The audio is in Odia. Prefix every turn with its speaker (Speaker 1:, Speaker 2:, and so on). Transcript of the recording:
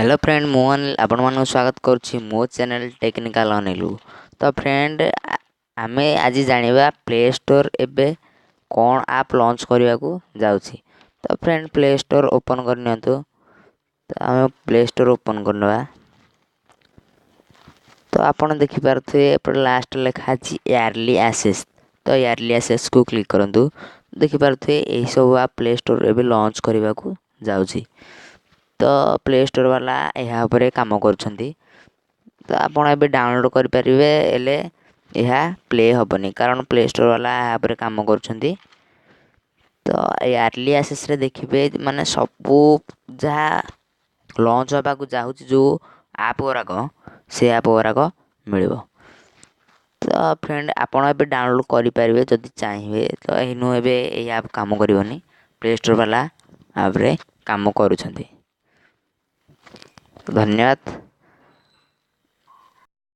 Speaker 1: ହ୍ୟାଲୋ ଫ୍ରେଣ୍ଡ, ମୁଁ ଅନିଲ ଆପଣମାନଙ୍କୁ ସ୍ୱାଗତ କରୁଛି ମୋ ଚ୍ୟାନେଲ୍ ଟେକ୍ନିକାଲ୍ ଅନିଲକୁ। ତ ଫ୍ରେଣ୍ଡ, ଆମେ ଆଜି ଜାଣିବା ପ୍ଲେ ଷ୍ଟୋର୍ ଏବେ କ'ଣ ଆପ୍ ଲଞ୍ଚ କରିବାକୁ ଯାଉଛି। ତ ଫ୍ରେଣ୍ଡ, ପ୍ଲେ ଷ୍ଟୋର୍ ଓପନ୍ କରିନିଅନ୍ତୁ। ତ ଆମେ ପ୍ଲେ ଷ୍ଟୋର୍ ଓପନ୍ କରିନେବା। ତ ଆପଣ ଦେଖିପାରୁଥିବେ, ଏପଟେ ଲାଷ୍ଟ ଲେଖା ଅଛି ୟାର୍ଲି ଆସେସ୍। ତ ୟାର୍ଲି ଆସେସ୍କୁ କ୍ଲିକ୍ କରନ୍ତୁ। ଦେଖିପାରୁଥିବେ, ଏହିସବୁ ଆପ୍ ପ୍ଲେ ଷ୍ଟୋର୍ ଏବେ ଲଞ୍ଚ କରିବାକୁ ଯାଉଛି। ତ ପ୍ଲେ ଷ୍ଟୋର୍ ବାଲା ଏହା ଉପରେ କାମ କରୁଛନ୍ତି। ତ ଆପଣ ଏବେ ଡାଉନଲୋଡ଼୍ କରିପାରିବେ, ହେଲେ ଏହା ପ୍ଲେ ହେବନି, କାରଣ ପ୍ଲେ ଷ୍ଟୋର୍ ବାଲା ଏହା ଉପରେ କାମ କରୁଛନ୍ତି। ତ ଏ ଆର୍ଲି ଆସେସ୍ରେ ଦେଖିବେ, ମାନେ ସବୁ ଯାହା ଲଞ୍ଚ ହେବାକୁ ଯାଉଛି, ଯେଉଁ ଆପ୍ ଗୁଡ଼ାକ, ସେ ଆପ୍ ଗୁଡ଼ାକ ମିଳିବ। ତ ଫ୍ରେଣ୍ଡ, ଆପଣ ଏବେ ଡାଉନଲୋଡ଼୍ କରିପାରିବେ ଯଦି ଚାହିଁବେ। ତ ଏଇନୁ ଏବେ ଏଇ ଆପ୍ କାମ କରିବନି, ପ୍ଲେ ଷ୍ଟୋର୍ ବାଲା ଆପ୍ରେ କାମ କରୁଛନ୍ତି। ଧନ୍ୟବାଦ।